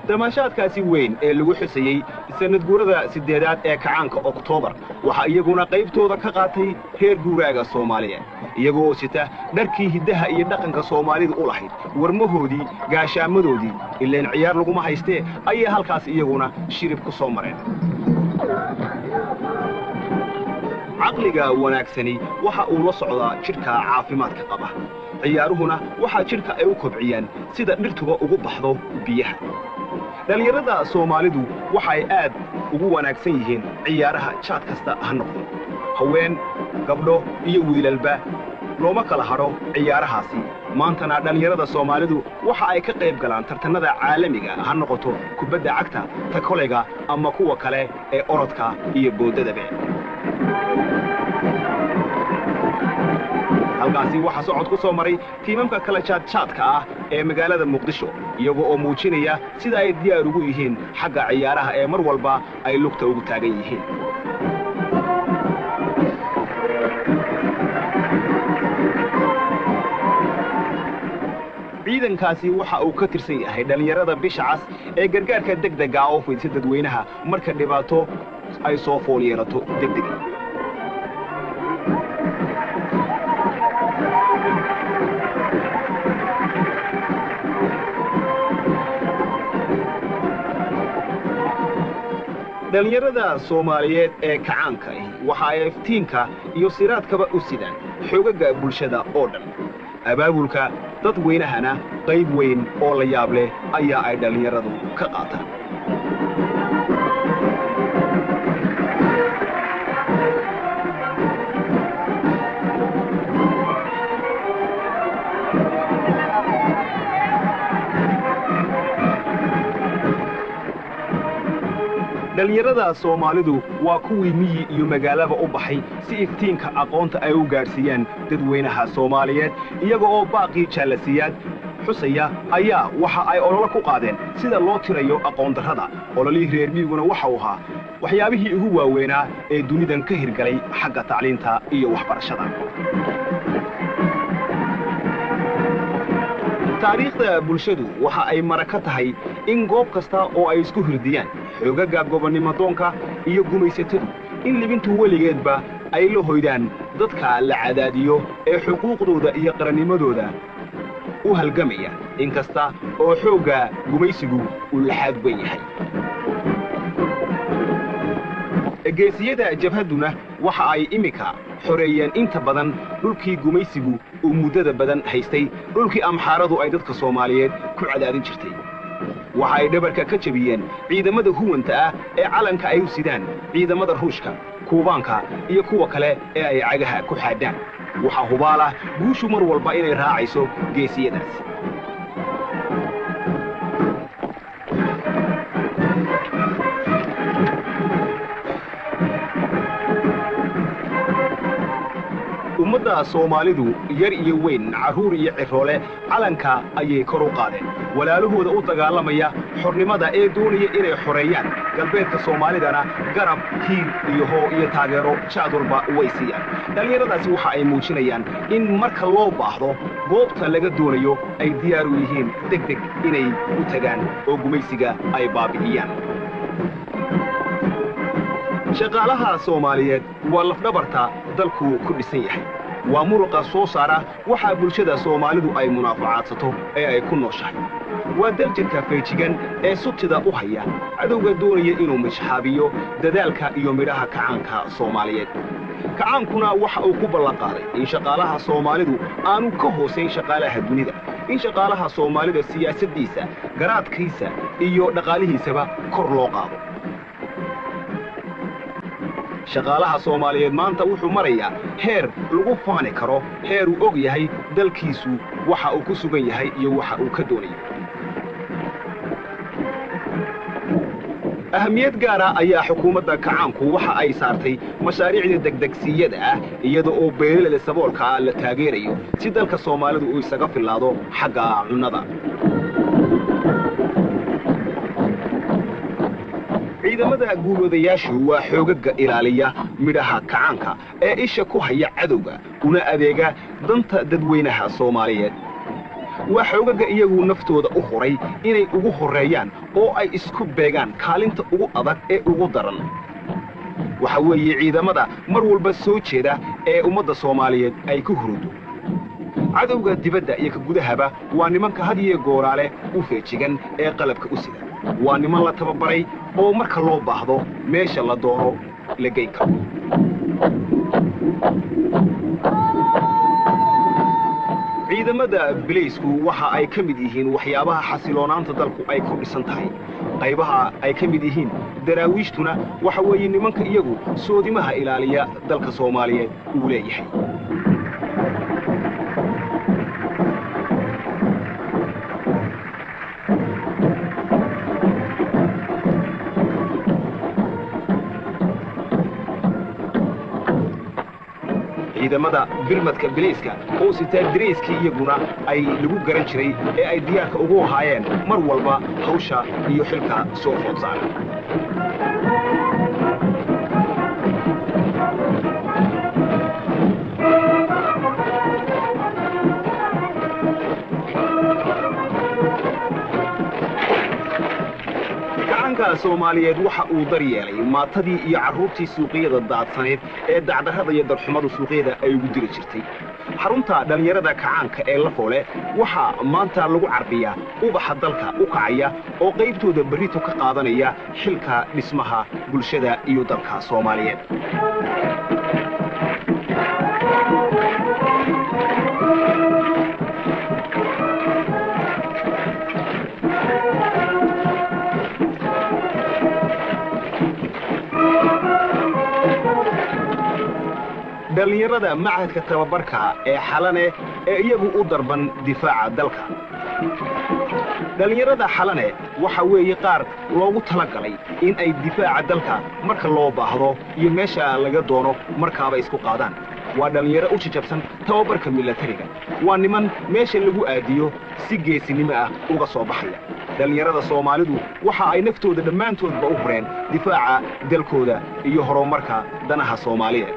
Damaashaadkaasi weyn ee lagu xusayey sanadguurada 8aad ee kacaanka Oktoobar waxaa iyaguna qaybtooda ka qaatay reer guuraaga Soomaaliyeed, iyagoo sita dharkii hiddaha iyo dhaqanka Soomaalidu u lahayd, warmahoodii, gaashaamadoodii, ileen ciyaar laguma haystee, ayay halkaas iyaguna shirib ku soo mareen. Caqliga wanaagsani waxa uu la socdaa jidhka caafimaadka qaba. Ciyaaruhuna waxaa jidhka ay u kobciyaan sida dhirtuba ugu baxdo biyaha. Dhallinyarada Soomaalidu waxay aad ugu wanaagsan yihiin ciyaaraha jaad kasta ha noqdo. Haween, gabdho iyo wiilalba looma kala hadho ciyaarahaasi. Maantana dhallinyarada Soomaalidu waxa ay ka qayb galaan tartannada caalamiga, ha noqoto kubadda cagta, takolayga ama kuwa kale ee orodka iyo boodadaba. Halkaasi waxaa socod ku soo maray tiimamka kala jaadjaadka ah ee magaalada Muqdisho, iyaga oo muujinaya sida ay diyaar ugu yihiin xagga ciyaaraha ee mar walba ay lugta ugu taagan yihiin. Ciidankaasi waxa uu ka tirsan yahay dhallinyarada Bisha Cas ee gargaarka degdega oo fidisa dadweynaha marka dhibaato ay soo fool yeelato degdeg. Dhallinyarada Soomaaliyeed ee kacaanka ahi waxa ay iftiinka iyo siraadkaba u sidaan xoogagga bulshada oo dhan. Abaabulka dadweynahana qayb weyn oo la yaab leh ayaa ay dhallinyaradu ka qaataan. Dhallinyarada Soomaalidu waa kuwii miyi iyo magaalaba u baxay si iftiinka aqoonta ay u gaadhsiiyaan dadweynaha Soomaaliyeed. Iyaga oo baaqii jaalasiyaad xusaya ayaa waxa ay ololo ku qaadeen sida loo tirayo aqoon darrada. Ololihii reer miyiguna waxa uu ahaa waxyaabihii ugu waaweynaa ee dunidan ka hirgalay xagga tacliinta iyo waxbarashada. Taariikhda bulshadu waxa ay mara ka tahay in goob kasta oo ay isku hirdiyaan xoogagga gobonnimodoonka iyo gumaysatadu, in libintu weligeedba ay la hoydaan dadka la cadaadiyo ee xuquuqdooda iyo qarannimadooda u halgamaya, in kasta oo xoogga gumaysigu uu laxaad weyn yahay. Geesiyada jabhadduna waxa ay iminka xoreeyeen inta badan dhulkii gumaysigu uu muddada badan haystay, dhulkii Amxaaradu ay dadka Soomaaliyeed ku cadaadin jirtay. Waxa ay dhabarka ka jebiyeen ciidamada huwanta ah ee calanka ay u sidaan ciidamada Ruushka, Kuubaanka iyo kuwa kale ee ay cagaha ku xaadhaan. Waxaa hubaal ah guushu mar walba inay raacayso geesiyadaas. Ummadda Soomaalidu yar iyo weyn, carruur iyo ciroole, calanka ayay kor u qaadeen. Walaalahooda u dagaalamaya xornimada ee doonaya inay xoreeyaan galbeedka Soomaalidana garab, hiil iyo hoo iyo taageero jaad walba way siiyaan. Dhallinyaradaasi waxa ay muujinayaan in marka loo baahdo goobta laga doonayo ay diyaar u yihiin deg deg inay u tagaan oo gumaysiga ay baabi'iyaan. Shaqaalaha Soomaaliyeed waa lafdhabarta dalku ku dhisan yahay, waa muruqa soo saara waxaa bulshada Soomaalidu ay munaafacaadsato ee ay ku nooshahay, waa daljirka feejigan ee sutida u haya cadowga doonaya inuu mishxaabiyo dadaalka iyo midhaha kacaanka Soomaaliyeed. Kacaankuna waxa uu ku ballanqaaday in shaqaalaha Soomaalidu aanu ka hoosayn shaqaalaha dunida, in shaqaalaha Soomaalida siyaasaddiisa, garaadkiisa iyo dhaqaalihiisaba kor loo qaado. Shaqaalaha Soomaaliyeed maanta wuxuu marayaa heer lagu faani karo, heer uu og yahay dalkiisu waxa uu ku sugan yahay iyo waxa uu ka doonayo. Ahamiyad gaara ayaa xukuumadda kacaanku waxa ay saartay mashaariicda degdegsiiyada ah, iyada oo beeraleyda saboolkaa la taageerayo si dalka Soomaalidu uu isaga fillaado xagga cunnada. Ciidamada guulwadayaashu waa xoogagga ilaaliya midhaha kacaanka ee isha ku haya cadowga una adeega danta dadweynaha Soomaaliyeed. Waa xoogaga iyagu naftooda u huray inay ugu horreeyaan oo ay isku beegaan kaalinta ugu adag ee ugu daran. Waxa weeye ciidamada mar walba soo jeeda ee ummadda Soomaaliyeed ay ku hurudo. Cadowga dibadda iyo ka gudahaba waa nimanka had iyo gooraale u feejigan ee qalabka u sida. Waa niman la tababaray oo marka loo baahdo meesha la doono la geyn karo. Ciidamada bilaysku waxa ay ka mid yihiin waxyaabaha xasiloonaanta dalku ay ku dhisan tahay. Qaybaha ay ka mid yihiin daraawiishtuna waxa weeye nimanka iyagu soodimaha ilaaliya dalka Soomaaliyeed uu leeyahay. Ciidamada birmadka bilayska oo sitaa dareyskii iyaguna ay lagu garan jiray ee ay diyaarka ugu ahaayeen mar walba hawsha iyo xilka soo food saaran. Gacanka Soomaaliyeed waxa uu daryeelay maatadii iyo carruurtii suuqyada daadsanayd ee dacdarrada iyo darxumadu suuqyada ay ugu diri jirtay. Xarunta dhallinyarada kacaanka ee Lafoole waxaa maanta lagu carbiyaa ubaxa dalka u kacaya oo qaybtooda berrito ka qaadanaya xilka dhismaha bulshada iyo dalka Soomaaliyeed. Dhallinyarada machadka tababarka ee Xalane ee iyagu u darban difaaca dalka. Dhallinyarada Xalane waxa weeye qaar loogu talagalay in ay difaaca dalka marka loo baahdo iyo meesha laga doono markaaba isku qaadaan. Waa dhallinyaro u jajabsan tababarka milatariga. Waa niman meesha lagu aadiyo si geesinimo ah uga soo baxaya. Dhallinyarada Soomaalidu waxa ay naftooda dhammaantoodba u hureen difaaca dalkooda iyo horumarka danaha Soomaaliyeed.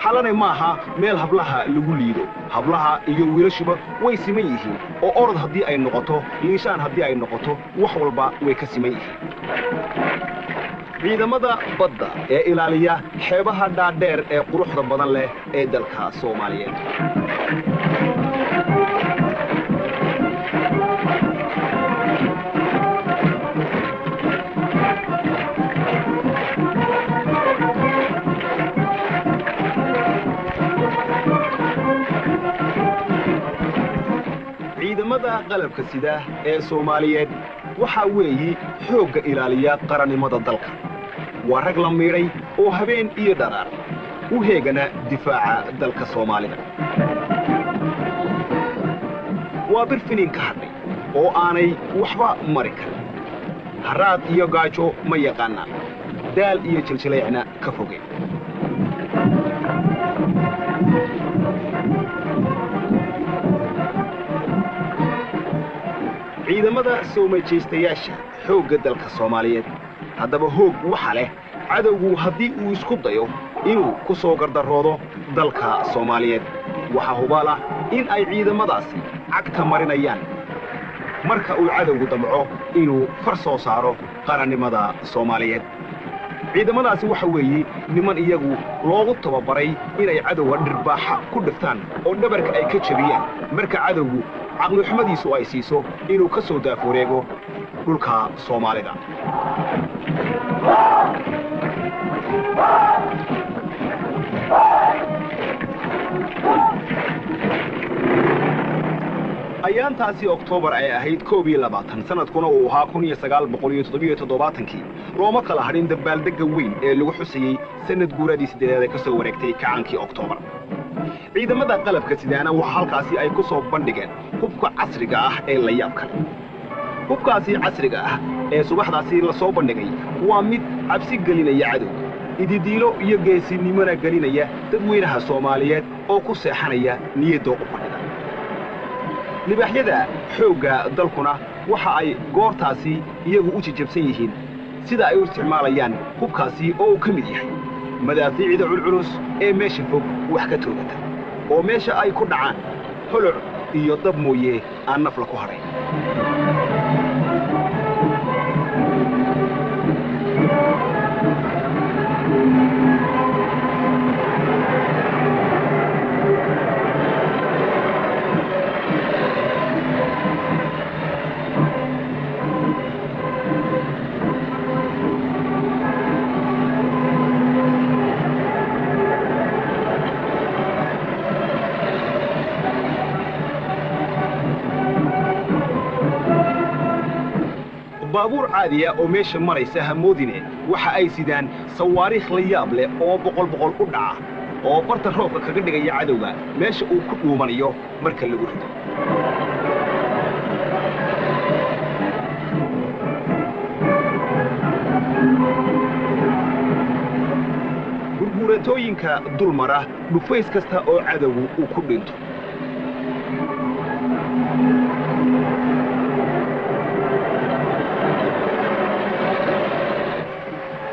Xalane maaha meel hablaha lagu liido. Hablaha iyo wiilashuba way siman yihiin oo orod haddii ay noqoto, liishaan haddii ay noqoto, wax walba way ka siman yihiin. Ciidamada badda ee ilaaliya xeebaha dhaadheer ee quruxda badan leh ee dalka Soomaaliyeed. Ciidamada qalabka sida ee Soomaaliyeed waxa weeyi xoogga ilaaliya qarannimada dalka. Waa rag la miidhay oo habeen iyo dharaar u heegana difaaca dalka Soomaalida. Waa bir finiin ka hadhay oo aanay waxba mari karin. Haraad iyo gaajo ma yaqaanaan, daal iyo jiljilaycna ka fogeen. Ciidamada soo majeystayaasha xoogga dalka Soomaaliyeed haddaba hoog waxa leh cadowgu haddii uu isku dayo inuu ku soo gardaroodo dalka Soomaaliyeed. Waxaa hubaal ah in ay ciidamadaasi cagta marinayaan marka uu cadowgu damco inuu far soo saaro qarannimada Soomaaliyeed. Ciidamadaasi waxa weeye niman iyagu loogu tababaray inay cadowga dhirbaaxa ku dhiftaan oo dhabarka ay ka jebiyaan marka cadowgu caqlixumadiisu ay siiso inuu ka soo daafureego dhulka Soomaalida. Ayaantaasi Oktoobar ay ahayd 21, sanadkuna uu ahaa 1977kii, looma kala hadhin dabaaldegga weyn ee lagu xusayey sanad guuradii 8aad ee ka soo wareegtay kacaankii Oktoobar. Ciidamada qalabka sidaana waxa halkaasi ay ku soo bandhigeen hubka casriga ah ee la yaab kale. Hubkaasi casriga ah ee subaxdaasi la soo bandhigay waa mid cabsi gelinaya cadowga, ididiilo iyo geesinimona gelinaya dadweynaha Soomaaliyeed oo ku seexanaya niyadda u fadhida. Libaaxyada xoogga dalkuna waxa ay goortaasi iyagu u jajabsan yihiin sida ay u isticmaalayaan hubkaasi oo uu ka mid yahay madaafiicda culculus ee meesha fog wax ka toogata. Oo meesha ay ku dhacaan holoc iyo dab mooye aan nafla ku hadhayn. Baabuur caadiya oo meesha maraysa hamoodine, waxa ay sidaan sawaariikh la yaab leh oo boqol boqol u dhaca oo barta roobka kaga dhigaya cadowga meesha uu ku dhuumanayo marka lagu rido. Gurguuratooyinka dul mara dhufays kasta oo cadowgu uu ku dhinto.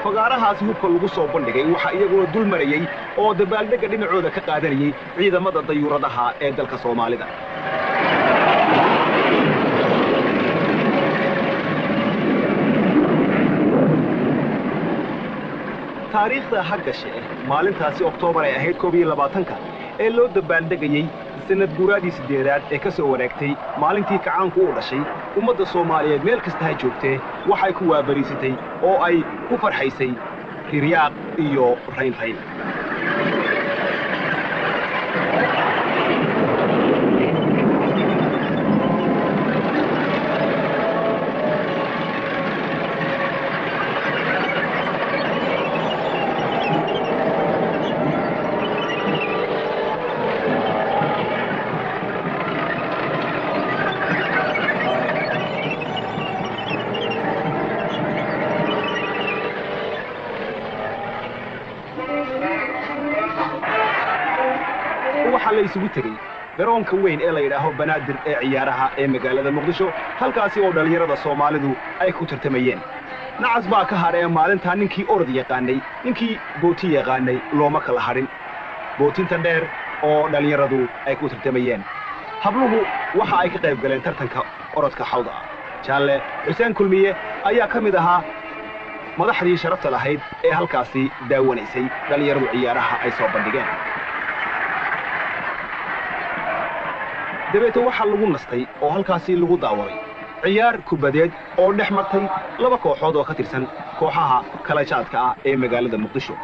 Fagaarahaasi hubka lagu soo bandhigay waxaa iyaguna dul marayey oo dabaaldegga dhinacooda ka qaadanayey ciidamada dayuuradaha ee dalka Soomaalida. Taariikhda ha gashe maalintaasi Oktoobar ay ahayd 21-ka ee loo dabaaldegayey sanad guuraadii 8aad ee ka soo wareegtay maalintii kacaanku u dhashay, ummadda Soomaaliyeed meel kasta ha joogtee waxay ku waabariisatay oo ay ku farxaysay riryaaq iyo raynrayn. Waxaa la isugu tegey garoonka weyn ee la yidhaaho Banaadir ee ciyaaraha ee magaalada Muqdisho, halkaasi oo dhallinyarada Soomaalidu ay ku tartamayeen. Nacas baa ka hadha ee maalintaa ninkii orod yaqaanay, ninkii booti yaqaanay looma kala hadhin bootinta dheer oo dhallinyaradu ay ku tartamayeen. Habluhu waxa ay ka qayb galeen tartanka orodka xawda ah. Jaalle Xuseen Kulmiye ayaa ka mid ahaa madaxdii sharafta lahayd ee halkaasi daawanaysay dhallinyaradu ciyaaraha ay soo bandhigeen. Dabeete waxaa lagu nastay oo halkaasi lagu daawaday ciyaar kubadeed oo dhex martay laba kooxood oo ka tirsan kooxaha kala jaadka ah ee magaalada Muqdisho.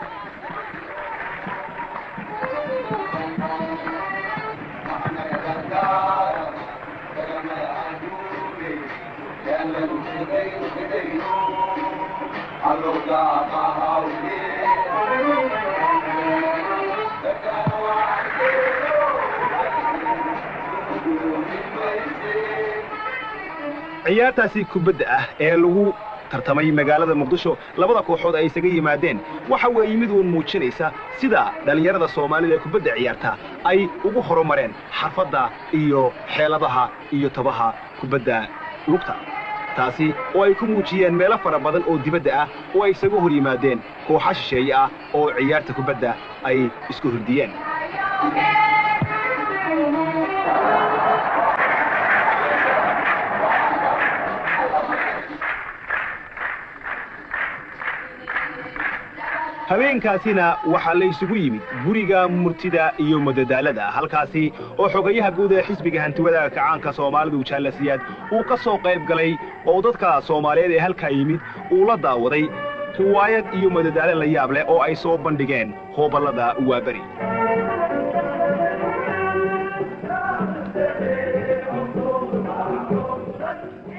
Ciyaartaasi kubadda ah ee lagu tartamay magaalada Muqdisho labada kooxood ay isaga yimaadeen waxa weeye mid uun muujinaysa sida dhallinyarada Soomaalida ee kubadda ciyaarta ay ugu horumareen xarfadda iyo xeeladaha iyo tabaha kubadda lugta, taasi oo ay ku muujiyeen meelo fara badan oo dibadda ah oo ay isaga hor yimaadeen kooxa shisheeye ah oo ciyaarta kubadda ay isku hurdiyeen. Habeenkaasina waxaa la isugu yimid guriga murtida iyo madadaalada, halkaasi oo xogayaha guud ee xisbiga hantiwadaaga kacaanka Soomaalidu Jaalasiyaad uu ka soo qayb galay oo dadka Soomaaliyeed ee halkaa yimid uu la daawaday riwaayad iyo madadaalo la yaab leh oo ay soo bandhigeen hooballada Waaberi.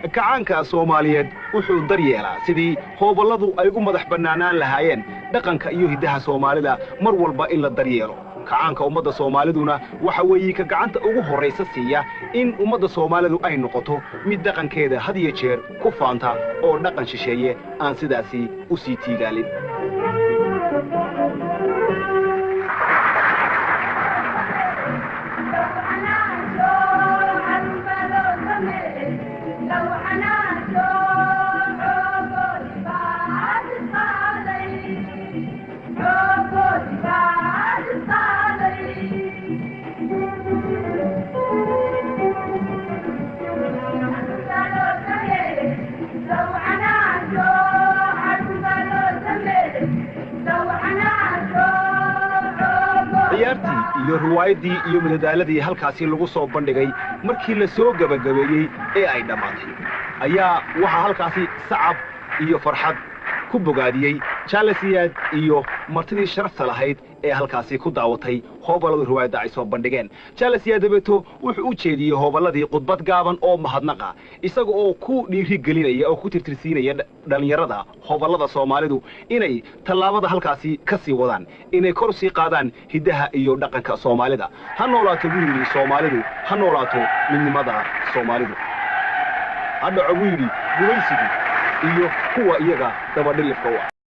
Kacaanka Soomaaliyeed wuxuu daryeelaa sidii hooballadu ay ugu madax bannaanaan lahaayeen dhaqanka iyo hiddaha Soomaalida mar walba in la daryeelo. Kacaanka ummadda Soomaaliduna waxa weeye ka gacanta ugu horraysa siiya in ummadda Soomaalidu ay noqoto mid dhaqankeeda had iyo jeer ku faanta oo dhaqan shisheeye aan sidaasi u sii tiigaalin. Iyo riwaayaddii iyo madadaaladii halkaasi lagu soo bandhigay markii la soo gebagabeeyey ee ay dhammaatay, ayaa waxaa halkaasi sacab iyo farxad ku bogaadiyey Jaalle Siyaad iyo martidii sharafta lahayd ee halkaasi ku daawatay hoobaladu riwaayadda ay soo bandhigeen. Jaalle Siyaad dabeeto wuxuu u jeediyey hooballadii khudbad gaaban oo mahadnaqa, isaga oo ku dhiiri gelinaya oo ku tirtirsiinaya dhallinyarada hooballada Soomaalidu inay tallaabada halkaasi ka sii wadaan, inay kor sii qaadaan hiddaha iyo dhaqanka Soomaalida. Ha noolaato, buu yidhi, Soomaalidu ha noolaato, midnimada Soomaalidu ha dhaco, buu yidhi, gumaysigu iyo kuwa iyaga dabadhilifka u ah.